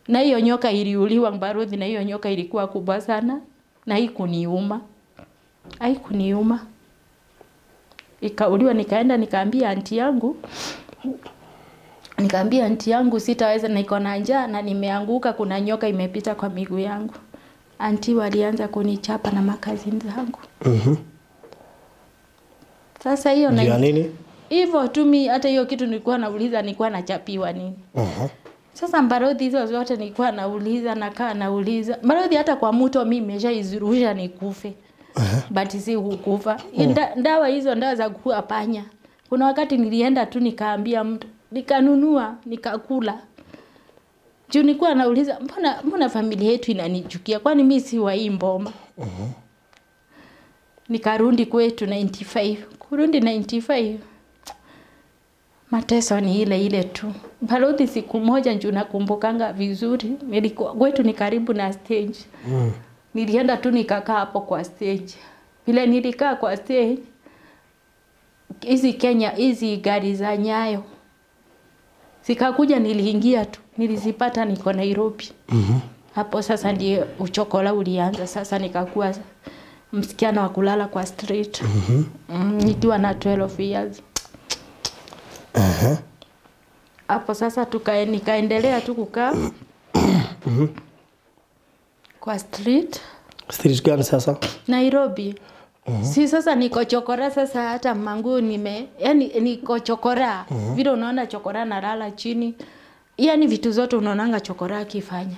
Na hiyo nyoka iliuliwa Mbaruthi, na hiyo nyoka ilikuwa kubwa sana na haikuniuma. Haikuniuma. Ikauliwa, nikaenda nikaambia auntie yangu. Nikaambia auntie yangu sitaweza, niko na njaa na nimeanguka, kuna nyoka imepita kwa miguu yangu. Auntie walianza kunichapa na makazi zangu. Sasa hiyo na nini? Hivyo tu mimi hata hiyo kitu nilikuwa nauliza, nilikuwa nachapiwa nini? Sasa Mbaruthi hizo zote nilikuwa nauliza, nakaa nauliza. Mbaruthi hata kwa mto mimi nimeshaizurusha nikufe. But si hukufa. Ndawa hizo ndawa za kuua panya. Kuna wakati nilienda tu nikaambia mtu, nikanunua, nikakula. Juu nilikuwa nauliza mbona familia yetu inanichukia? Kwani mimi si wa hii mboma? Nikarudi kwetu 95. Kurudi 95. Mateso ni ile ile tu. Balozi siku moja njoo nakumbukanga vizuri, nilikuwa kwetu ni karibu na stage. Nilienda tu nikakaa hapo kwa stage. Vile nilikaa kwa stage, hizi Kenya hizi gari za Nyayo zikakuja, niliingia tu, nilizipata niko Nairobi. Hapo sasa ndio uchokola ulianza. Sasa nikakuwa msichana wa kulala kwa street. Nikiwa na 12 years. Hapo sasa nikaendelea tu kukaa kwa street. Street gani sasa? Nairobi. Si sasa niko chokora sasa, hata manguo nime, yani niko chokora. Vile unaona chokora nalala chini. Yani vitu zote unaonanga chokora akifanya.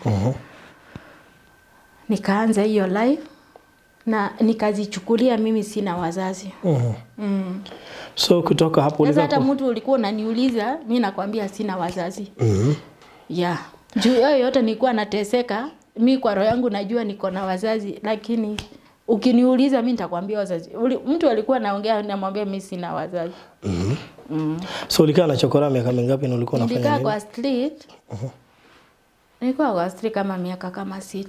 Nikaanza hiyo life na nikazichukulia mimi sina wazazi. So kutoka hapo sasa hata mtu ulikuwa unaniuliza, mimi nakwambia sina wazazi. Yeah. Juu yote nilikuwa nateseka, mimi kwa roho yangu najua niko na wazazi, lakini ukiniuliza mimi nitakwambia wazazi. Mtu alikuwa anaongea namwambia mimi sina wazazi. So ulikaa na chokora miaka mingapi na ulikuwa unafanya nini? Nilikaa kwa street. Nilikuwa kwa street kama miaka kama 6.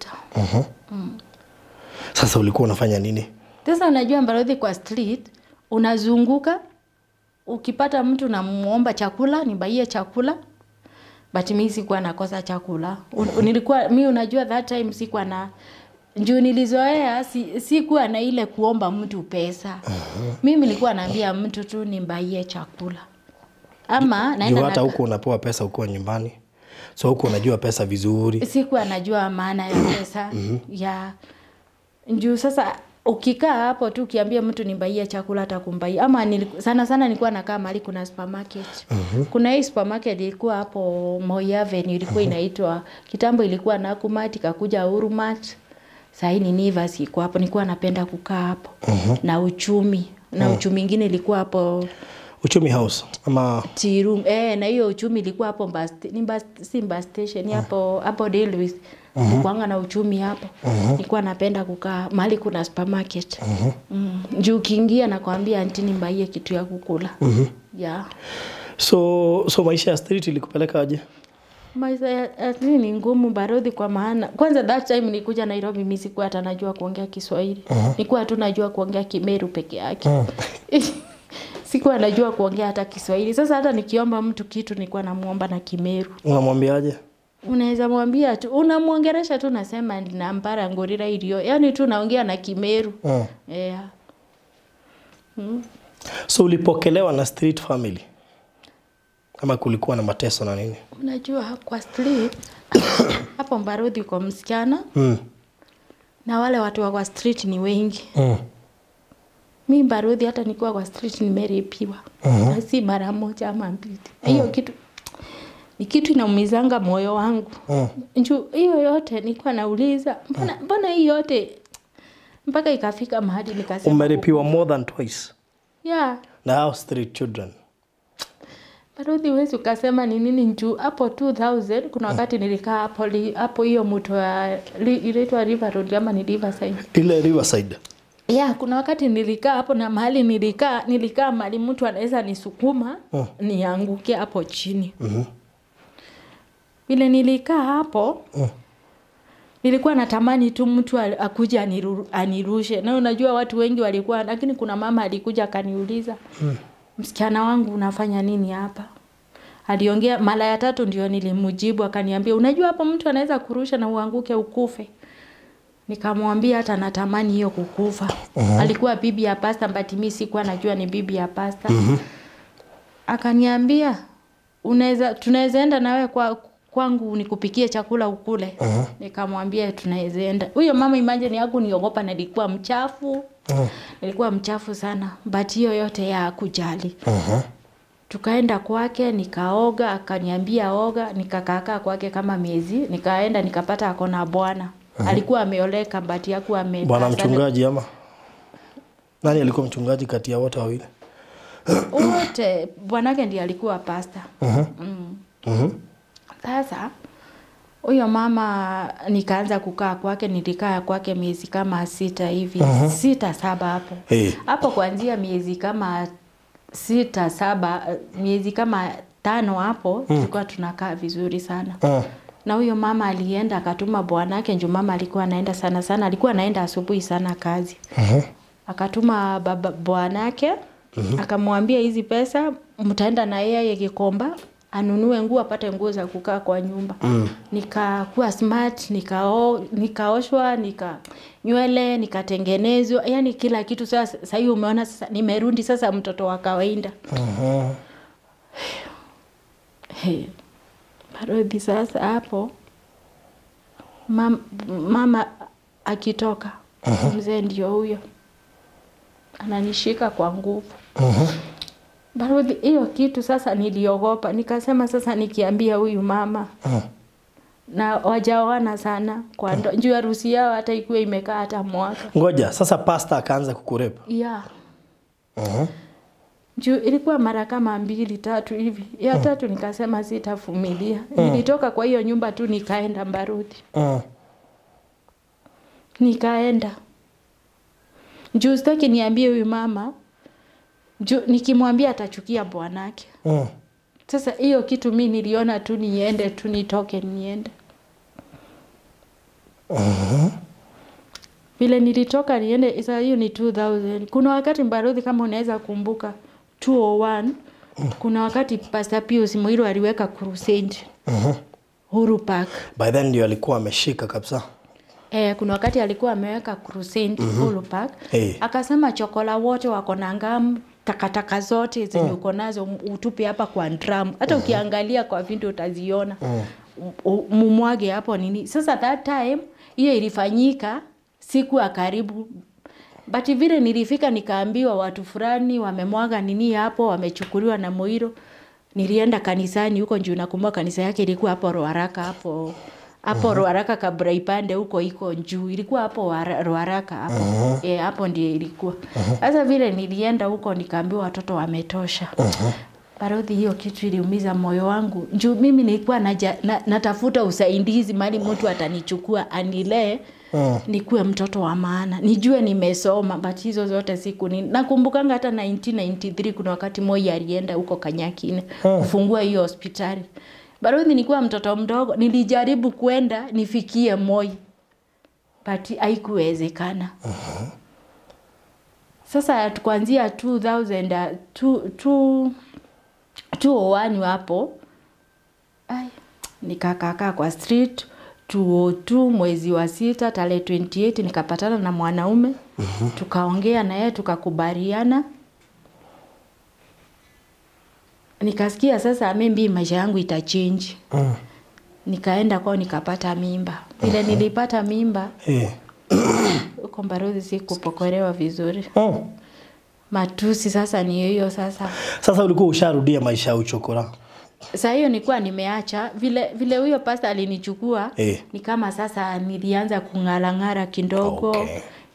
Sasa ulikuwa unafanya nini? Sasa unajua Mbarothi, kwa street unazunguka, ukipata mtu namuomba chakula, nibaie chakula. But mimi sikuwa nakosa chakula. Nilikuwa mimi, unajua that time sikuwa na juu nilizoea, sikuwa na ile kuomba mtu pesa. Mimi nilikuwa naambia mtu tu nibaie chakula. Ama naenda hata huko unapewa pesa ukiwa nyumbani. So huko unajua pesa vizuri. Sikuwa najua maana ya pesa. Ya juu sasa ukikaa hapo tu ukiambia mtu nibaie chakula atakumbaia. Ama sana sana nilikuwa nakaa mahali kuna supermarket. Kuna hii supermarket ilikuwa hapo Moi Avenue, ilikuwa inaitwa kitambo ilikuwa Nakumatt, ikakuja Urumat. Sasa ni Nivas iko hapo, nilikuwa napenda kukaa hapo. Na Uchumi, na Uchumi nyingine ilikuwa hapo Uchumi House ama Tea Room. Na hiyo Uchumi ilikuwa hapo bus station hapo hapo Railways. Nilikuwa na Uchumi hapo. Nilikuwa napenda kukaa mahali kuna supermarket. Juu ukiingia nakwambia auntie nibaie kitu ya kukula. Yeah. So maisha ya street ilikupeleka aje? Maisha ya street ni ngumu Barodhi, kwa maana kwanza that time nilikuja Nairobi mimi sikuwa hata najua kuongea Kiswahili. Nilikuwa tu najua kuongea Kimeru peke yake. Sikuwa najua kuongea hata Kiswahili. Sasa hata nikiomba mtu kitu nilikuwa namuomba na Kimeru. Unamwambiaje? Unaweza mwambia tu, unamuongeresha tu, nasema na mpara ngorira ilio. Yaani tu naongea na Kimeru. Yeah. So ulipokelewa na street family? Ama kulikuwa na mateso na nini? Unajua kwa street hapo Mbarodhi kwa msichana. Na wale watu wa kwa street ni wengi. Mimi Mbarodhi hata nikiwa kwa street nimeripiwa. Na si mara moja ama mbili. Hiyo kitu ni kitu inaumizanga moyo wangu. Njoo hiyo yote nilikuwa nauliza, mbona hii yote mpaka ikafika mahali nikasema umeripiwa more than twice. Yeah. Na street children. Barodhi huwezi ukasema ni nini njoo hapo 2000 kuna wakati nilikaa hapo hapo hiyo mto ya inaitwa River Road ama ni Riverside. Ile Riverside. Yeah, kuna wakati nilikaa hapo na mahali nilikaa mahali mtu anaweza nisukuma nianguke hapo chini. Vile nilikaa hapo, nilikuwa natamani tu mtu akuje anirushe. Na unajua watu wengi walikuwa, lakini kuna mama alikuja akaniuliza, msichana wangu unafanya nini hapa? Aliongea mara ya tatu ndio nilimjibu, akaniambia unajua hapo mtu anaweza kurusha na uanguke ukufe. Nikamwambia hata natamani hiyo kukufa. Alikuwa bibi ya pastor, but mimi sikuwa najua ni bibi ya pastor. Akaniambia unaweza tunaweza enda nawe kwa kwangu nikupikie chakula ukule. Nikamwambia tunaweza enda. Huyo mama imagine yangu niogopa, na nilikuwa mchafu. Nilikuwa mchafu sana, but hiyo yote ya kujali. Tukaenda kwake nikaoga, akaniambia oga, nikakaa kwake kama miezi, nikaenda nikapata akona bwana. Alikuwa ameoleka but hakuwa ame bwana mchungaji ama nani alikuwa mchungaji kati ya wote wawili? Wote, bwanake ndiye alikuwa pastor. Sasa huyo mama nikaanza kukaa kwake, nilikaa kwake miezi kama 6 hivi, 6 7 hapo. Hapo kuanzia miezi kama 6 7, miezi kama 5 hapo tulikuwa tunakaa vizuri sana. Na huyo mama alienda akatuma bwanake, njoo mama alikuwa anaenda sana sana, alikuwa anaenda asubuhi sana kazi. Akatuma baba bwanake, akamwambia hizi pesa mtaenda na yeye Gikomba anunue nguo apate nguo za kukaa kwa nyumba. Nikakuwa smart, nikaoshwa, nika nywele nikatengenezwa, yani kila kitu. Sasa hiyo umeona sasa nimerudi sasa mtoto wa kawaida. Hey. Barodhi sasa hapo mama akitoka, mzee ndio huyo ananishika kwa nguvu. Barodhi hiyo kitu sasa niliogopa, nikasema sasa nikiambia huyu mama na wajaoana sana kwa njoo harusi yao hata ikuwe imekaa hata mwaka. Ngoja sasa pastor akaanza kukurepa. Yeah. Juu ilikuwa mara kama 2 3 hivi. Ya tatu nikasema sitavumilia. Nilitoka kwa hiyo nyumba tu nikaenda Mbaruti. Nikaenda. Juu sitaki niambie huyu mama. Juu nikimwambia atachukia bwanake. Sasa hiyo kitu mimi niliona tu niende tu nitoke niende. Vile nilitoka niende sasa, hiyo ni 2000. Kuna wakati Mbaruthi, kama unaweza kumbuka 201, kuna wakati Pastor Pius Muiru aliweka crusade Uhuru Park. By then ndio alikuwa ameshika kabisa. Kuna wakati alikuwa ameweka crusade Uhuru Park. Akasema chokola wote wako na ngamu, takataka zote zenye uko nazo utupe hapa kwa drum. Hata ukiangalia kwa video utaziona. Mumwage hapo nini. Sasa that time hiyo ilifanyika siku ya karibu. But vile nilifika nikaambiwa watu fulani wamemwaga nini hapo, wamechukuliwa na Muiru. Nilienda kanisani huko juu, nakumbuka kanisa yake ilikuwa hapo Ruaraka hapo. Hapo Ruaraka kabla ipande huko iko juu. Ilikuwa hapo Ruaraka hapo. Hapo ndiyo ilikuwa. Sasa vile nilienda huko nikaambiwa watoto wametosha. Barodhi, hiyo kitu iliumiza moyo wangu. Juu mimi nilikuwa natafuta usaidizi mali mtu atanichukua anilee, nikuwe mtoto wa maana, nijue nimesoma, but hizo zote siku ni nakumbukanga. Hata 1993 kuna wakati Moi alienda huko Kanyakine kufungua hiyo hospitali. Barodhi, nilikuwa mtoto mdogo, nilijaribu kwenda nifikie Moi, but haikuwezekana. Sasa kuanzia 2000 201 hapo, nikakaa kwa street. 202 mwezi wa 6 tarehe 28 nikapatana na mwanaume. Tukaongea na yeye tukakubaliana. Nikasikia sasa maybe maisha yangu itachange. Nikaenda kwao nikapata mimba. Vile nilipata mimba, huko Mbaruthi sikupokolewa vizuri. Matusi sasa ni hiyo sasa. Sasa ulikuwa usharudia maisha ya uchokora? Sasa hiyo nilikuwa nimeacha. Vile huyo pastor alinichukua, ni kama sasa nilianza kung'arang'ara kidogo.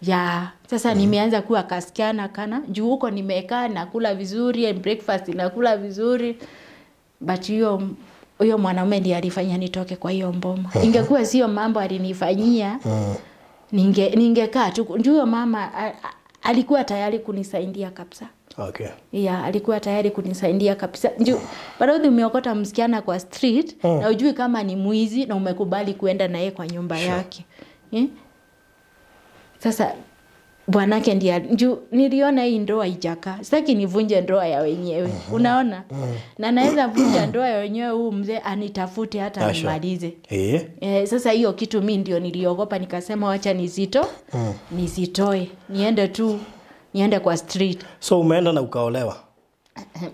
Ya, sasa nimeanza kuwa kasichana kana. Juu huko nimekaa nakula vizuri, and breakfast nakula vizuri. But huyo mwanaume ndiye alifanya nitoke kwa hiyo mboma. Ingekuwa sio mambo alinifanyia, ningekaa tu. Juu huyo mama alikuwa tayari kunisaidia kabisa. Ya, alikuwa tayari kunisaidia kabisa. Juu bado umeokota msichana kwa street na ujui kama ni mwizi na umekubali kuenda na yeye kwa nyumba yake. Sasa bwanake ndiye juu niliona hii ndoa haijakaa. Sitaki nivunje ndoa ya wenyewe. Unaona? Na naweza vunja ndoa ya wenyewe, huu mzee anitafute hata nimalize. Sasa hiyo kitu mimi ndio niliogopa, nikasema wacha nisitoe. Niende tu, niende kwa street. So umeenda na ukaolewa?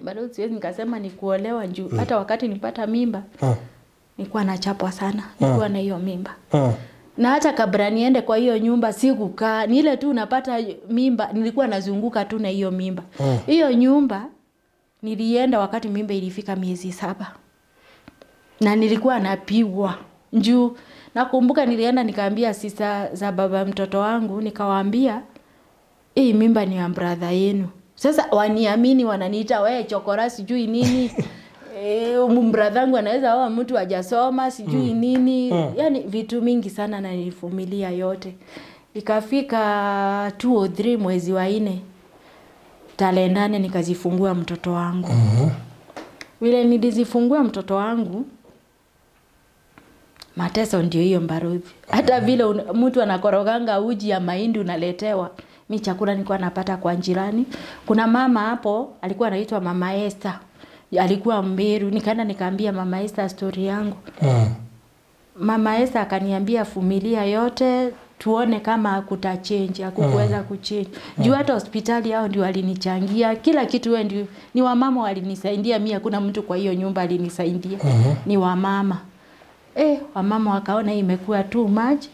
Bado siwezi nikasema ni kuolewa juu hata wakati nipata mimba nilikuwa nachapwa sana, nilikuwa na hiyo mimba. Na hata kabla niende kwa hiyo nyumba sikukaa, ni ile tu unapata mimba, nilikuwa nazunguka tu na hiyo mimba. Hiyo nyumba nilienda wakati mimba ilifika miezi 7. Na nilikuwa napigwa. Juu nakumbuka nilienda nikaambia sisa za baba mtoto wangu, nikawaambia hii mimba ni ya brother yenu. Sasa waniamini, wananiita wewe chokora sijui nini. Brother wangu anaweza oa mtu hajasoma sijui nini. Yaani vitu mingi sana na nilivumilia yote. Ikafika 203 mwezi wa 4 tarehe 8 nikazifungua mtoto wangu. Vile nilizifungua mtoto wangu, mateso ndio hiyo Mbaruthi. Hata vile mtu anakoroganga uji ya mahindi unaletewa. Mi chakula nilikuwa napata kwa jirani. Kuna mama hapo alikuwa anaitwa Mama Esther. Alikuwa Mberu. Nikaenda nikaambia Mama Esther story yangu. Mama Esther akaniambia familia yote tuone kama hakutachange, hakukuweza kuchange. Juu hata hospitali hao ndio walinichangia kila kitu, wewe ndio ni wamama walinisaidia mimi, hakuna mtu kwa hiyo nyumba alinisaidia. Ni wamama. Wamama wakaona imekuwa too much.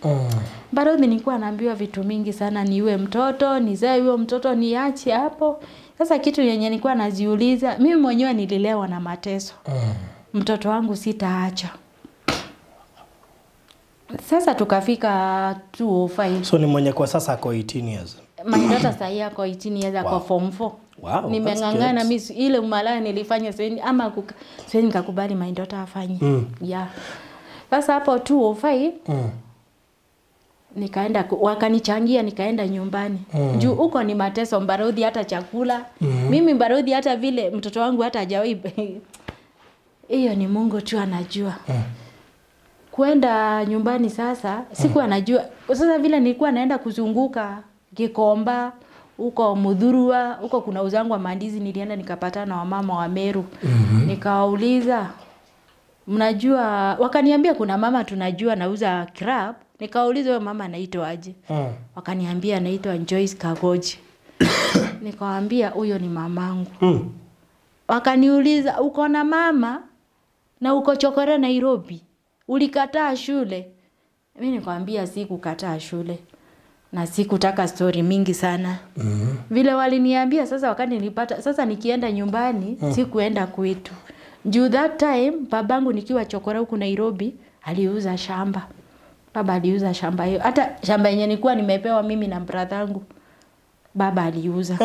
Bado nilikuwa naambiwa vitu mingi sana, niwe mtoto, nizae huyo mtoto, niache hapo. Sasa kitu yenye nilikuwa najiuliza, mimi mwenyewe nililewa na mateso. Mtoto wangu sitaacha. Sasa tukafika 205. So ni mwenye kwa sasa ako 18 years. My daughter sasa ako 18 years, ako form 4. Wow, nimeng'ang'ana mimi ile umalaya nilifanya sieni ama sieni nikakubali my daughter afanye. Yeah. Sasa hapo 205 nikaenda wakanichangia nikaenda nyumbani. Juu huko ni mateso Mbaruthi, hata chakula. Mimi Mbaruthi hata vile mtoto wangu hata hajawahi. Hiyo ni Mungu tu anajua. Kwenda nyumbani sasa sikuwa najua. Sasa vile nilikuwa naenda kuzunguka Gikomba, huko Muthurwa, huko kuna uzangu wa mandizi, nilienda nikapatana na wamama wa Meru. Nikawauliza, mnajua, wakaniambia kuna mama tunajua nauza crab. Nikawauliza huyo mama anaitwa aje? Wakaniambia anaitwa Joyce Kagoji. Nikawaambia huyo ni mamangu. Wakaniuliza uko na mama na uko chokora Nairobi? Ulikataa shule? Mimi nikamwambia sikukataa shule. Na sikutaka story mingi sana. Vile waliniambia sasa wakati nilipata, sasa nikienda nyumbani sikuenda kwetu. Juu that time babangu nikiwa chokora huku Nairobi aliuza shamba. Baba aliuza shamba hiyo. Hata shamba yenye nilikuwa nimepewa mimi na brother yangu baba aliuza.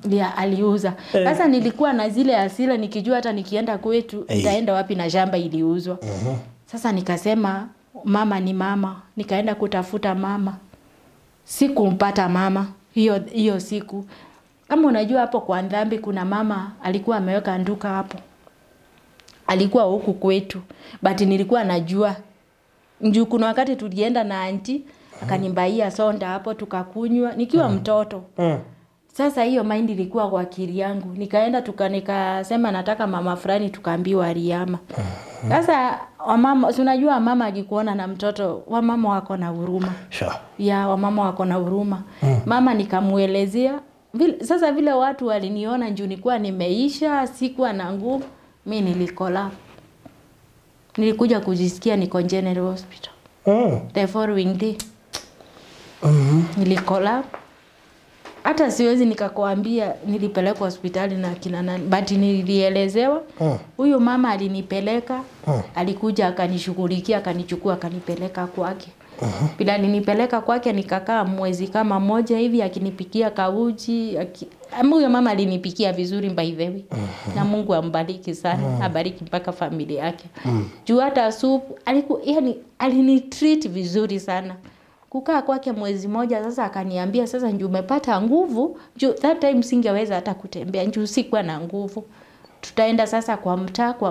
Yeah, aliuza. Sasa nilikuwa na zile hasira nikijua hata nikienda kwetu nitaenda wapi na shamba iliuzwa. Sasa nikasema mama ni mama. Nikaenda kutafuta mama. Sikumpata mama hiyo siku. Kama unajua hapo kwa Ndhambi kuna mama alikuwa ameweka nduka hapo. Alikuwa huku kwetu. But nilikuwa najua. Njoo kuna wakati tulienda na auntie akanimbaia sonda hapo tukakunywa nikiwa mtoto. Sasa hiyo mind ilikuwa kwa akili yangu. Nikaenda nikasema nataka mama fulani, tukaambiwa Riama. Sasa wamama, si unajua mama akikuona na mtoto, wamama wako na huruma. Sure. Ya, wamama wako na huruma. Mama nikamuelezea. Sasa vile watu waliniona njoo nilikuwa nimeisha, sikuwa na nguvu, mimi nilikola. Nilikuja kujisikia niko General Hospital. The following day. Nilikola. Hata siwezi nikakwambia nilipelekwa hospitali na kina nani, but nilielezewa. Huyu mama alinipeleka, alikuja akanishughulikia, akanichukua akanipeleka kwake. Bila alinipeleka kwake nikakaa mwezi kama moja hivi akinipikia kauji, huyo mama alinipikia vizuri by the way. Na Mungu ambariki sana, abariki mpaka familia yake. Juu hata soup alikuwa, yani alinitreat vizuri sana. Kukaa kwake mwezi moja sasa akaniambia sasa njoo umepata nguvu, juu that time singeweza hata kutembea, njoo sikuwa na nguvu. Tutaenda sasa kwa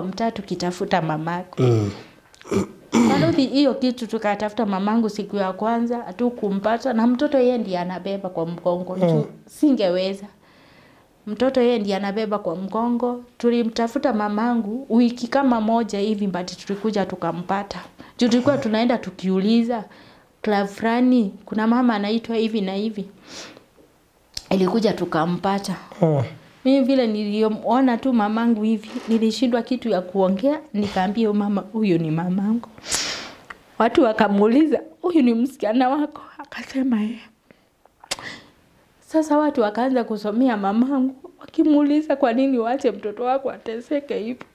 mtaa tukitafuta mamako. Bado hiyo kitu tukatafuta mamangu siku ya kwanza hatukumpata, na mtoto yeye ndiye anabeba kwa mgongo. Juu singeweza. Mtoto yeye ndiye anabeba kwa mgongo. Tulimtafuta mamangu wiki kama moja hivi, but tulikuja tukampata. Juu tulikuwa tunaenda tukiuliza club fulani kuna mama anaitwa hivi na hivi. Ilikuja tukampata. Mimi vile niliona tu mamangu hivi, nilishindwa kitu ya kuongea, nikaambia mama huyu ni mamangu. Watu wakamuuliza huyu ni msichana wako? Akasema yeye. Sasa watu wakaanza kusomea mamangu, wakimuuliza kwa nini waache mtoto wako ateseke hivi.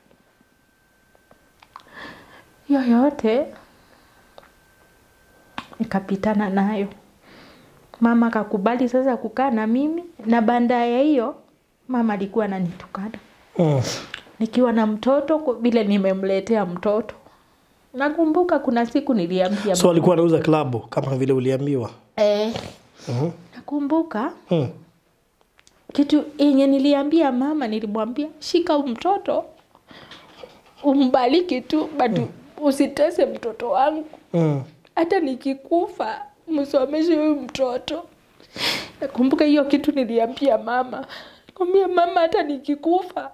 Yoyote nikapitana nayo. Mama akakubali sasa kukaa na mimi, na baada ya hiyo mama alikuwa ananitukana. Nikiwa na mtoto vile nimemletea mtoto. Nakumbuka kuna siku niliambia. So alikuwa anauza klabu kama vile uliambiwa? Nakumbuka kitu yenye niliambia mama, nilimwambia shika mtoto umbariki tu, but usitese mtoto wangu. Hata nikikufa msomeshe huyu mtoto. Nakumbuka hiyo kitu niliambia mama. Nikamwambia mama hata nikikufa,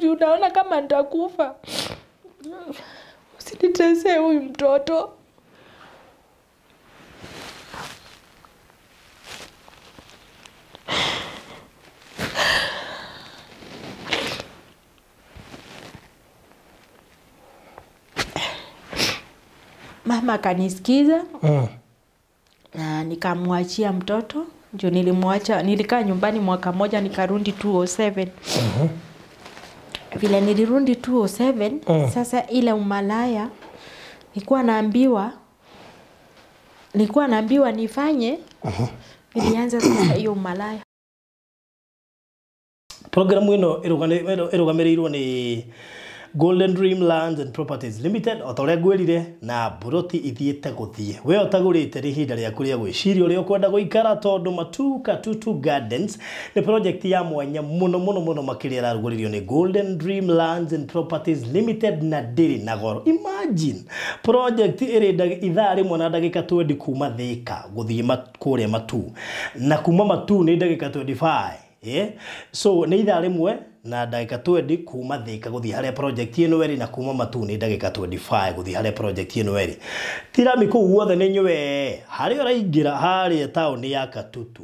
unaona kama nitakufa, usinitese huyu mtoto. Mama akanisikiza. Na nikamwachia mtoto. Ndio nilimwacha, nilikaa nyumbani mwaka moja nikarundi 2007. Vile nilirundi 2007, sasa ile umalaya nilikuwa naambiwa nifanye. Nilianza sasa hiyo umalaya. Programu ino irugamiriirwo ni Golden Dream Lands and Properties Limited o ta ũrĩa ngwĩrire na mburoti ithiĩte gũthiĩ. We ũtagũrĩte nĩ ihinda rĩaku rĩa gwĩciria ũrĩa ũkwenda gũikara tondũ Matuu Katutu Gardens nĩ project ya mwanya mũno mũno mũno makĩria ĩrarugũrĩrio nĩ Golden Dream Lands and Properties Limited na ndĩrĩ na goro. Imagine project ĩrĩ ithaa rĩmwe na ndagĩka 20 kuma Thika gũthiĩ kũrĩa Matuu, na kuma Matuu nĩ ndagĩka 25. Yeah. So nĩ ithaa rĩmwe na ndagĩka 20 kuma Thika gũthiĩ harĩa project ĩno ĩrĩ, na kuma Matuu nĩ ndagĩka 25 gũthiĩ harĩa project ĩno ĩrĩ. Tirami kũu guothe nĩ nywe harĩa ũraingĩra harĩa taũni ya Katutu,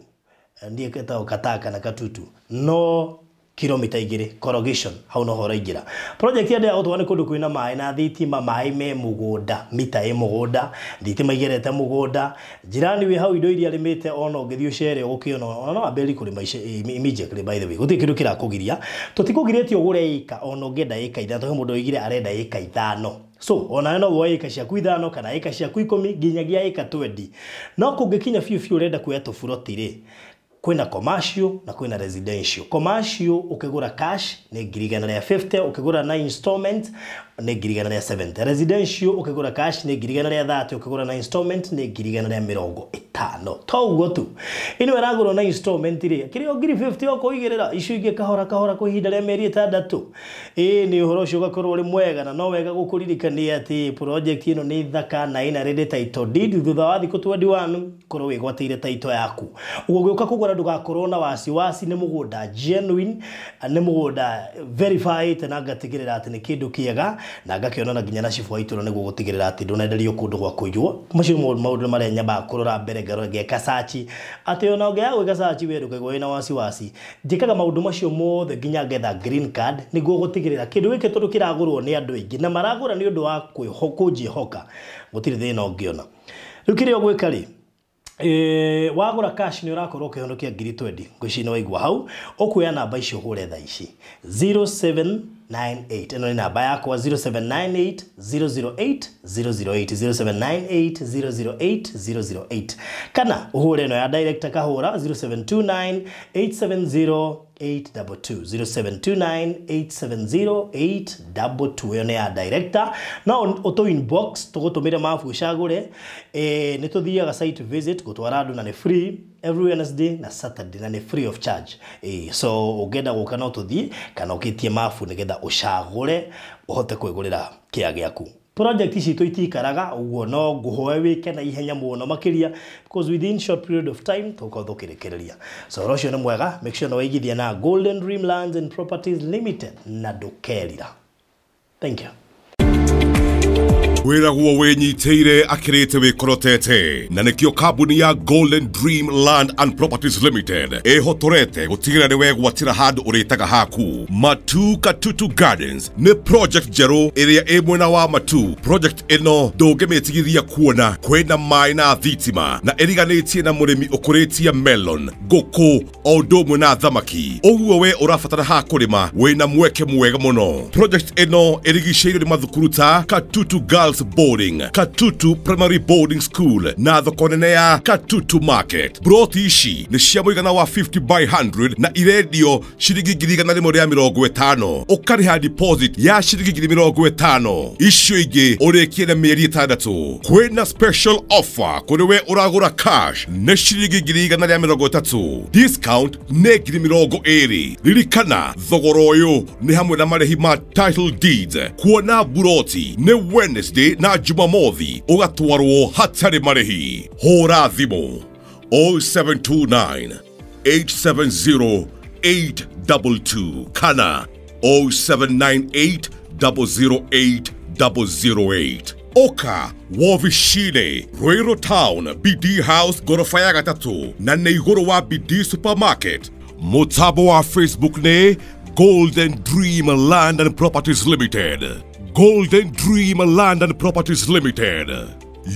ndiĩ ĩtagwo Kataka na Katutu, no kilomita 2 corrugation hau no horaingĩra. Project ya ndĩa gũtwara nĩ kũndũ kwĩna maĩ na thitima, maĩ me mũgũnda, mita ĩ mũgũnda, thitima igerete mũgũnda, jirani wĩ hau indo iria arĩmĩte ona ũngĩthiĩ ũcere ũgũkĩona ona no wambĩrĩrie kũrĩma immediately. By the way, gũtirĩ kĩndũ kĩrakũgiria, tũtikũgirĩtie ũgũre ĩka ona ũngĩenda ĩka 5, he mũndũ oigire arenda ĩka 5. So ona no woe ĩka ciaku 5 kana ĩka ciaku 10 nginyagia ĩka 20. No kũngĩkinya biũ biũ ũrenda kuoya tũburoti rĩ, kwĩna commercial na kwĩna residential. Commercial ũkĩgũra cash nĩ 150,000, ũkĩgũra na installment nĩ 170,000. Residential ũkĩgũra cash nĩ 130,000, ũkĩgũra na installment nĩ 150,000. To ũguo tu, ĩno ĩragũrwo na installment rĩ, kĩrĩa 50,000 ũkũigĩrĩra icio ingĩ kahora kahora kwa ihinda rĩa mĩeri 6. Ĩĩ nĩ ũhoro ũcio ũgakorwo ũrĩ mwega, na no wega gũkũririkania atĩ project ĩno nĩ thaka na ĩna ready title deed thutha wa thikũ 21 korwo wĩgwatĩire title yaku. Ũguo ũgĩũka kũgũra ndũgakorwo na wasiwasi, nĩ mũgũnda genuine, nĩ mũgũnda verified, na ngatigĩrĩra atĩ nĩ kĩndũ kĩega, na ngakĩona na nginya na cibũ wa itũra nĩguo gũtigĩrĩra atĩ ndũnenderio kũndũ gwa kũiywo. Macio maũndũ marĩa nyambaga kũrora mbere ngarora ngeka search, atĩ ona ũngĩaga gwĩka search we ndũkaigua wĩna wasiwasi. Njĩkaga maũndũ macio mothe nginya ngetha green card nĩguo gũtigĩrĩra kĩndũ gĩkĩ tondũ kĩragũrwo nĩ andũ aingĩ na maragũra nĩ ũndũ wa kũnjĩhoka, gũtirĩ thĩna ũngĩona. Rĩu kĩrĩa ũgwĩka rĩ, wagũra cash nĩ ũrakorwo ũkĩhonokia 20,000. Ngwĩciria nĩ waigua hau. Ũkuoya namba icio ũhũre thaa ici 0798, ĩno nĩ namba yakwa 0798 008 008, 0798 008 008, kana ũhũre ĩno ya director Kahũra 0729 870 822, 0729 870 822. Ĩyo nĩ ya director. No ũtũ inbox tũgũtũmĩre mabu ũcagũre. Nĩ tũthiaga site visit gũtwara andũ na nĩ free every Wednesday na Saturday na nĩ free of charge. So ũngĩenda gũka no tũthiĩ kana ũkĩtie mabu nĩgetha ũcagũre ũhote kwĩgũrĩra kĩa gĩaku. Project citũ itikaraga ũguo, no ngũhoe wĩke na ihenya mũno makĩria because within short period of time tũgũkorwo tũkĩrĩkĩrĩria. So ũhoro ũcio nĩ mwega, make sure nĩ waigithia na Golden Dream Lands and Properties Limited na ndũkerira. Thank you. Wĩragwo wĩnyitĩire akĩrĩte wĩkorotete, na nĩkĩo kambuni ya Golden Dream Land and Properties Limited ĩhotorete gũtigĩrĩra nĩ wegwatĩra handũ ũrĩtaga haku. Matuu Katutu Gardens nĩ project njerũ ĩrĩa ĩ mwena wa Matuu. Project ĩno ndũngĩmĩtigithia kuona kwĩna maĩ na thitima, na ĩriganĩtie na mũrĩmi ũkũrĩtie melon, ngũkũ o ũndũ ũmwe na thamaki. Ũguo we ũrabatara ha kũrĩma wĩna mweke mwega mũno. Project ĩno ĩrigicĩirio nĩ mathukuru ta Katutu Girls Boarding, Katutu Primary Boarding School na thoko nene ya Katutu Market. Broti ici nĩ cia mũigana wa 50 by 100 na irendio ciringi 150,000. Ũkarĩha deposit ya ciringi 50,000. Icio ingĩ ũrĩkie na mĩeri 6. Kwĩna special offer kũrĩ we ũragũra cash nĩ ciringi 130,000. Discount nĩ 20,000. Ririkana thogora ũyũ nĩ hamwe na marĩhi ma title deeds. Kuona buroti nĩ Wednesday na Jumamothi ũgatwarwo hatarĩ marĩhi. Hũra thimũ 0729 870 822 kana 0798 008 008. Oka wovishine Ruiru Town, BD House gorofa ya 3 na nĩ igũrũ wa BD Supermarket. Mũtambo wa Facebook nĩ Golden Dream Land and Properties Limited. Golden Dream Land and Properties Limited.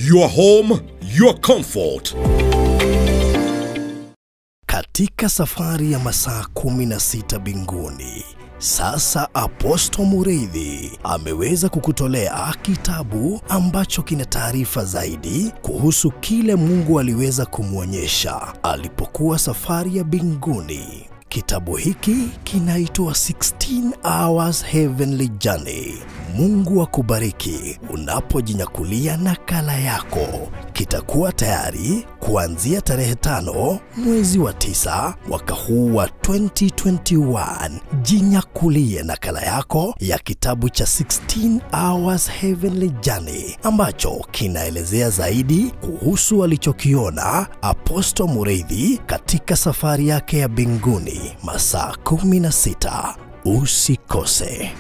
Your home, your comfort. Katika safari ya masaa 16 binguni, sasa Apostle Mureithi ameweza kukutolea kitabu ambacho kina taarifa zaidi kuhusu kile Mungu aliweza kumuonyesha alipokuwa safari ya binguni. Kitabu hiki kinaitwa 16 Hours Heavenly Journey. Mungu akubariki unapojinyakulia nakala yako. Kitakuwa tayari kuanzia tarehe 5 mwezi wa 9 mwaka huu wa 2021. Jinyakulie nakala yako ya kitabu cha 16 Hours Heavenly Journey ambacho kinaelezea zaidi kuhusu alichokiona Apostle Mureithi katika safari yake ya mbinguni masaa 16. Usikose.